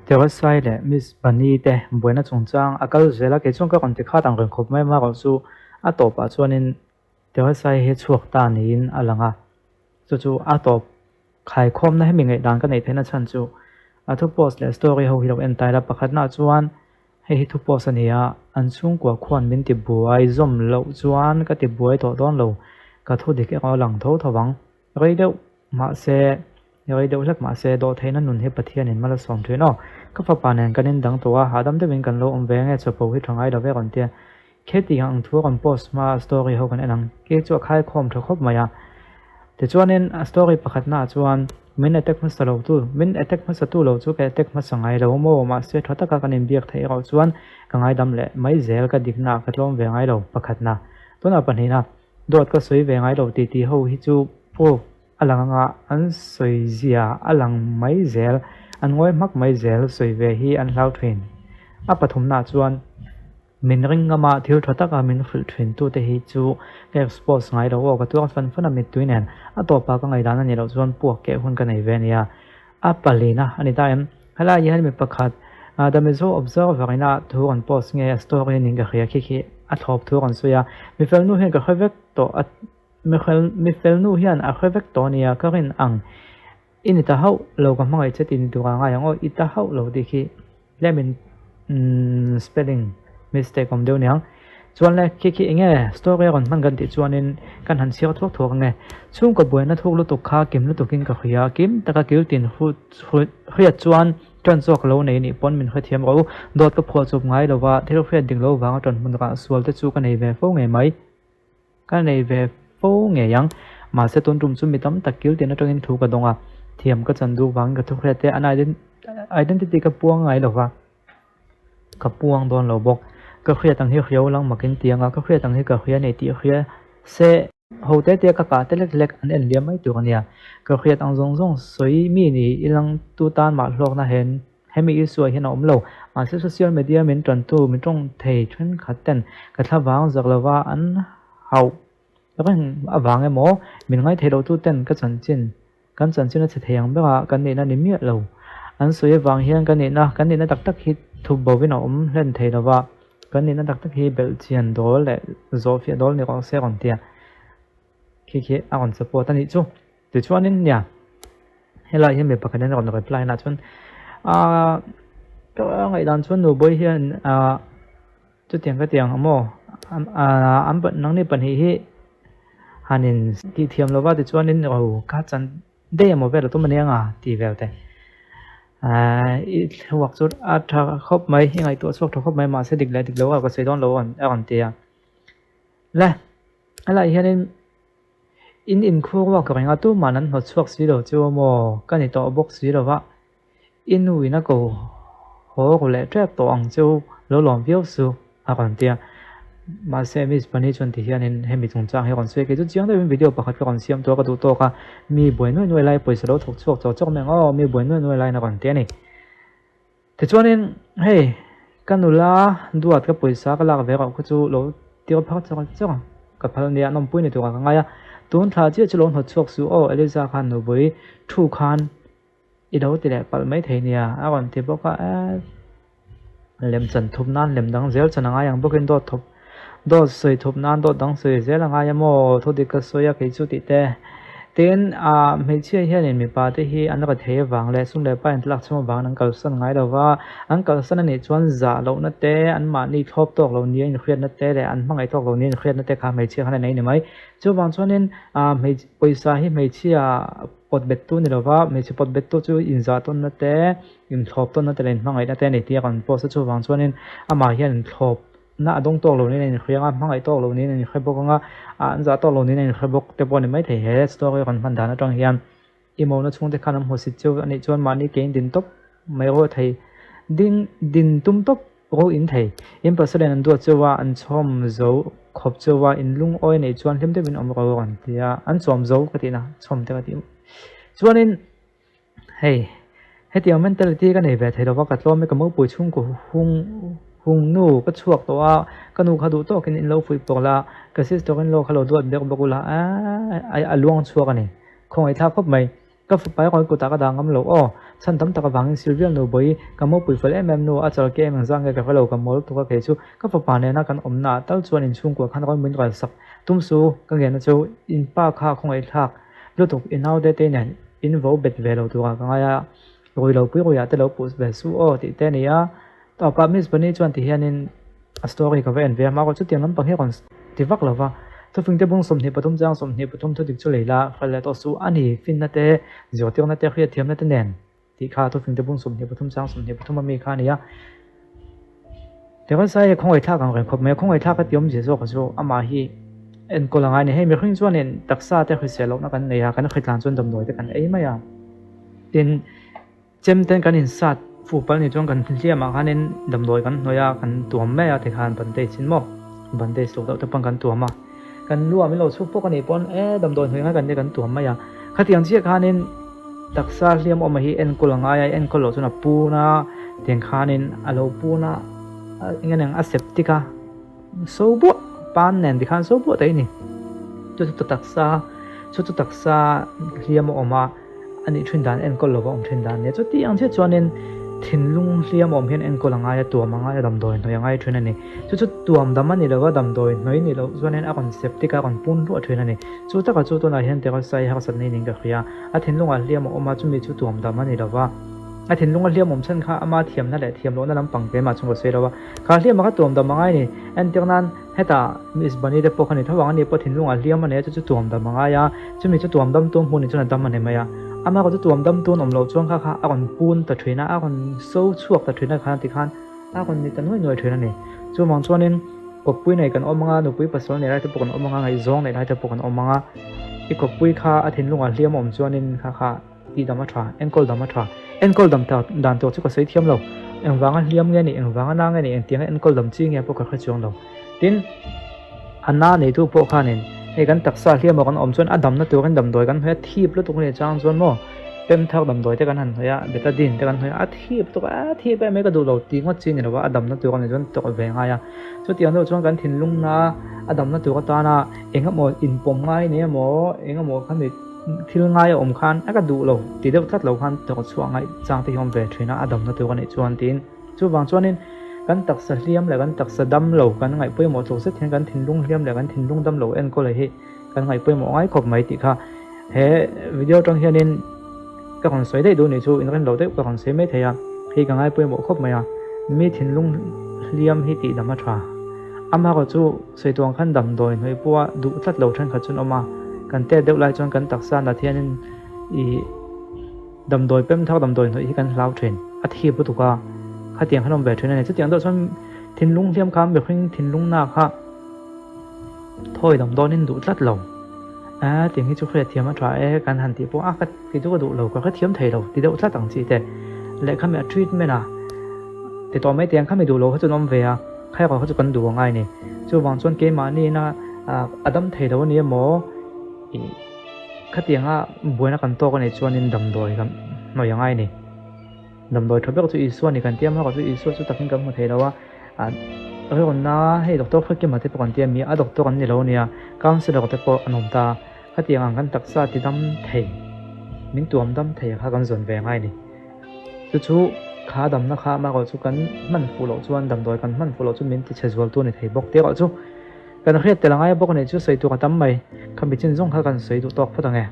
Terasai leh Miss Bunny te buaina chungchang a kal zel a, kei chuan ka rawn ti khat ang reng khawp mai amaherawh chu a tawpah chuanin Terasai hi chhuak ta niin a lang a, chu chu a tawp Khaikhawmna hemi ngaihdan ka neih theihna chhan chu a thu post leh story ho hi lo en taila pakhatnaah chuan hei hi thu post a ni a, an chhungkua khuan min ti buai zawm loh chuan ka ti buai tawh dawn lo, ka thu dik erawh a lang tho tho vang. Rei deuh mahse, rei deuh hlek mahse dawhtheihna nun hi Pathianin mal a sawm thin aw. Ka fapa nen kan indang tawh a, hahdam deuhin kan lo awm ve nge chapo hi tha ngai lo ve rawn tia. Kheti ang thu rawn post hma story ho kan en ang khi chu a khaikhawm tha khawp mai a. Tichuanin a story pakhatna ah chuan min attack hmasa lo tu, min attack hmasa tu lo chu ka attack hmasa ngai lo maw mahse tha taka kan inbiak theih erawh chuan ka ngaidam leh mai zel ka dikna ah ka tlawm ve ngai lo pakhatna. Tunah pahnihna dawt ka sawi ve ngai lo tih tih ho hi chu proof a lang anga an sawi zia a lang mai zel, an ngawi hmak mai zel sawi ve hi an hlau thin. A pathumna ah chuan. Min ring ngam a, thil tha taka min hrilh thin tute hi chu ka expose ngai lo aw, ka tuar fan fan a mittui nen a tawpah ka ngaihdan a nih loh chuan puak keh hun ka nei ve ania. A palina a ni ta em? Helai hian mi pakhat The Mizo Observer ina thu rawn post nge a story nin ka hria khi khi a thlawp thu rawn sawi a, mifel nu hian ka hre vek tawh a mifel nu hian a hre vek tawh ania ka rin ang I ni ta hauh lo ka hmangaih che tih ni tur ah ngai ang aw, i ta hauh lo tih khi tlemin spelling mistake awm deuh aniang. Chuan le khi khi enge story a rawn hman kan tih chuanin kan han chhiar thuak thuak ange. Chhungkaw buaina thuk lutuk kha kim lutukin ka hria, kim taka kil tin hriat chuan ṭan zawk lo nei nih pawn min hrethiam rawh u. Dawt ka phuah chawp ngai lova thil hriat dik lo vanga ṭan hmun rah sual te chu ka nei ve fo ngei mai. Ka nei ve fo ngei ang. Mahse tun tum chu mi tam tak kil tin atangin thu ka dawng a, thiam ka chan duh vangin ka thu hriat te an identity ka puang ngai lo va, ka puang dawn lo bawk. Ka hriat ang hi hriau lang makin ti anga ka hriat ang hi ka hria nei tih hria se ho te te ka kah te lek lek an en liam mai tur a nia. Ka hriat ang zawng zawng sawi mi ni ilang tu tan mah hlawkna hen Hemi issue ah hian a awm lo. Mahse social media min tantu mi tawng thei thenkhat ten ka thlavang zak lova an hauh reng avang emaw min ngaithei loh tu ten ka chanchin kan chanchin a chhe thei ang ber a kan nihna ni miah lo. An sawi avang hian kan nihna kan nihna tak tak hi thup bo in a awm hlen thei lova kan nihna tak tak hi belhchian dawl leh zawhfiah dawl ni rawh se rawn tia khi khi a rawn support a nih chu. Tichuanin nia helai hian mi pakhat hian a rawn reply na chuan aaa ka ngaihdan chuan nubawi hian aaa chutiang ka tiang maw aaa an nangni pahnih hi hanin tih thiam lova tichuanin ro ka chan daih emaw vel a tum ania nga tih vel te aaa i thluak chu a tha khawp mai i ngaihtuah chhuak tha khawp mai mahse dik leh dik lo a ka sawi dawn lo a rawn ti a le helaiah hianin. In inkhur ruak reng a, tuman an hnawt chhuak si lo chu maw? Ka ni tawh bawk si lo va, i nu in a ko haw ru leh tep tawh ang chu, lo lawm viau su, a rawn ti a. Mahse, Miss Bunny chuan ti hianin hemi chungchang hi a rawn sawi a, kei chu chiang deuhin video pakhat ka rawn siam tawh a, ka duh tawk a, mi buai nuai nuai lai pawisa lo thawk chhuak chawk chawk mai ang aw, mi buai nuai nuai laiin a rawn ti a ni. Tichuanin, hei, ka nula duat ka pawisa ka lak ve rauh kha chu lo tir phar chawk chawk ang, ka phal nia, nawmpui ni turah ka ngai a, tun thla chiah chu lo hnawt chhuak suh aw, Eliza khan nupui thu khan i lo ti leh palh mai thei nia, a rawn ti bawk a, eh, lem chan thup nan lem dang zel chan a ngai ang bawkin dawt thawp, dawt sawi thup nan dawt dang sawi zel a ngai a maw, thu dik ka sawi a kei chu tih te. Tin, ah hmeichhia hianin mipa te hi an ra thei avang leh sum leh pa in tlak chhung avangin an kalsan ngai lo va, an kalsan anih chuan zah lohna te, anmahni thlawp tawk lo nia inhriatna te leh an hmangaih tawk lo nia inhriatna te kha hmeichhia khan a nei ni mai. Chuvang chuanin ah hmeichhe pawisa hi hmeichhia pawt bet tu ni lo va, hmeichhe pawt bet tu chu inzah tawnna te, inthlawp tawnna te leh inhmangaihna te a ni tih a rawn post a, chuvang chuanin amah hian inthlawp Na a dawng tawk lo niin a inhre ang a, hmangaih tawk lo niin a inhre bawk ang a, an zah tawk lo niin a inhre bawk te pawh a ni maithei. He story rawn hman dan atang hian i mawna chhungte khan an hmusit cheu a nih chuan mahni ke in din tawp mai rawh thei, ding din tum tawp rawh in thei. In pasal in an duat cheu a, an chhawm zo khawp cheu a, in lungawi a nih chuan hlim deuhin awm rawh an ti a, an chawm zo ka tihna, chhawm te ka tih. Chuanin. Hei, hetiang mentality ka nei ve thei lova ka tlawm e, ka mopui chhungkaw hung hung nu ka chhuak tawh a, ka nu kha duh tawkin in lo fuih pawk la, ka sister in law kha lo duat bek bawk ula, a a luang chhuak a ni, khawngaih thlak khawp mai. Ka fapa erawh i kutah ka dah ngam lo aw. Chhan tam tak avangin Sylvia nu bawi ka mopui fel em em nu a chal ke em engzah nge ka hre lo ka mawl tuk a kei chu ka fapa nena kan awmna ah tal chuan inchhungkua khan rawn min ral sak tum su ka ngenna chu in pa kha khawngaihthlak lutuk i naute te nen in vo bet ve lo turah ka ngai a rui lo pui ruiah te lo puh ve su aw tih te a ni a. Tawpah Miss Bunny chuan ti hianin a story ka va en ve a, mahrawh chutiang lampang hi a rawn ti vak lo va. Thufingte bung 23 chang 23 thudik chu lei la, hralh leh tawh suh a ni, finna te, zirtirna te, hriatthiamna te nen tih kha thufingte bung 23 chang 23 a mi kha a ni a. Teresa hi khawngaihthlak ang reng khawp mai a, khawngaihthlak a ti awmzia zawk chu amah hi enkawl a ngai a ni. Hei mihring chuanin taksa te hrisel lohna kan nei a, kan hritlan chuan damdawi te kan ei mai a, tin, Chem ten kan insat fuh palh ni chuan kan hliam ah khanin damdawi kan hnawih a, kan tuam mai a tikhan bandage in maw bandage tluk deuh te pawn kan tuam a, kan lu ah min lo chhuk pawk a nih pawn e damdawi hnawih ngai kan nia kan tuam mai a, khatiang chiah khanin taksa hliam awm hi enkawl a ngai a, enkawl loh chuan a pun a tiang khanin a lo pun a eng nge a septic a. So buah pan nen tikhan so buah ta i ni. Chu chu taksa chu chu taksa hliam a awm a, a nih thin dan enkawl lova awm thin dan nia. Chuti ang chiah chuanin thinlung hliam a awm hian enkawl a ngai a, tuam a ngai a, damdawi hnawih a ngai thin a ni. Chu chu tuam dam a ni lova, damdawi hnawih ni loh chuanin a rawn septic a, a rawn pun hluah thin a ni. Chu takah chu tunah hian Teresa hi harsatna in in ka hria. A thinlungah hliam a awm a, chumi chu tuam dam a ni lova. A thinlunga hliam awm chhan kha ama thiamna leh thiam lohna lampang keimah chung ka sawi lo a. Kha hliam a kha tuam dam a ngai ni. Entir nan hetah Miss Bunny te pawh kha ni tho ang, ani pawh thinlungah hliam a nei a, chu chu tuam dam a ngai a, chumi chu tuam dam tu hmun ni chuan a dam a ni mai a. Amah erawh chu tuam dam tun awm loh chuan kha kha a rawn pun ta thin a, a rawn so chhuak ta thin a khan tikhan a rawn ni ta nuai nuai thin a ni. Chuvang chuanin kawppui nei kan awm anga, nupui pasal nei lai te pawh kan awm anga, ngaihzawng nei lai te pawh kan awm anga, i kawppui kha a thinlungah hliam a awm chuanin kha kha Tih dam a tha, enkawl dam a tha. Enkawl dam ta dan tur chu ka sawi thiam lo. Engvanga hliam nge nih, engvanga na nge nih, engtianga enkawl dam chi nge pawh ka hre chuang lo. Tin, a na neitu pawh khanin hei kan taksa hliam ah kan awm chuan a damna turin damdawi kan hnawih a, thip lutuk ni chang chuan maw pem thar damdawi te kan han hnawih a, betadine te kan hnawih a, a thip lutuk a, a thip em mai ka duh lo tih ngawt chi ni lo a, a damna tur a nih chuan tawrh ve ngai a. Chutiang deuh chuan kan thinlung na a damna tur atana engemaw inpawm ngai ni emaw, engemaw khami. Thil ngai a awm khan a ka duh lo ti deuh tlat lo khan tawrh chhuah ngaih chang te hi awm ve thin a, a damna tur a nih chuan tiin. Chuvang chuanin kan taksa hliam leh kan taksa dam lo kan ngaih pawimawh tluk zet hian kan thinlung hliam leh kan thinlung dam lo enkawl hi kan ngaih pawimawh ngai khawp mai tih kha he video atang hianin ka rawn sawi daih duh nih chu inrem lo deuh ka rawn sawi mai thei a, hei ka ngai pawimawh khawp mai a, mi thinlung hliam hi tih dam a tha. Amaherawhchu chu Sawi tuang khan damdawi hnawih pawha duh tlat lo thenkhat chu an awm a, kan tet deuh lai chuan kan taksa nat hianin ih damdawi pem thar damdawi hnawih hi kan hlau thin, a thip lutuk a, khatiang khan awm ve thin a ni. Chutiang deuh chuan thinlung hliam kha mihring thinlung na kha thawi dam dawnin duh tlat lo, a tiang hi chu hriatthiam a tha e kan han tih pawh a ka ti chu ka duh lo ka hrethiam thei lo ti deuh tlat ang chi te leh khami a treatment a ti tawh mai tiang khami duh lo kha chu an awm ve a. Khaia kha chu kan duh angai ni. Chuvang chuan keimahniina a dam thei lo a ni emaw ih khatianga buaina kan tawk a nih chuanin damdawi kan hnawih angai ni. Damdawi tha ber chu Isua a ni kan tia hmakah chu Isua chu takin kan hmu thei lo a. Rawnna hei doctor Hrekima te pawh kan tia mi a doctor an ni lo a nia, counsellor te pawh an awm ta. Khatiang ang kan taksa ti dam thei, min tuam dam thei kha kan zawn ve angai ni. Chu chu kha damna kha amaherawh chu kan hman fuh loh chuan damdawi kan hman fuh loh chu min ti chhe zual tu a ni thei bawk tih erawh chu kan hriat tel a ngai bawk a nih chu sawi tur a tam mai. Khami chin zawng kha kan sawi duh tawk phawt ang e.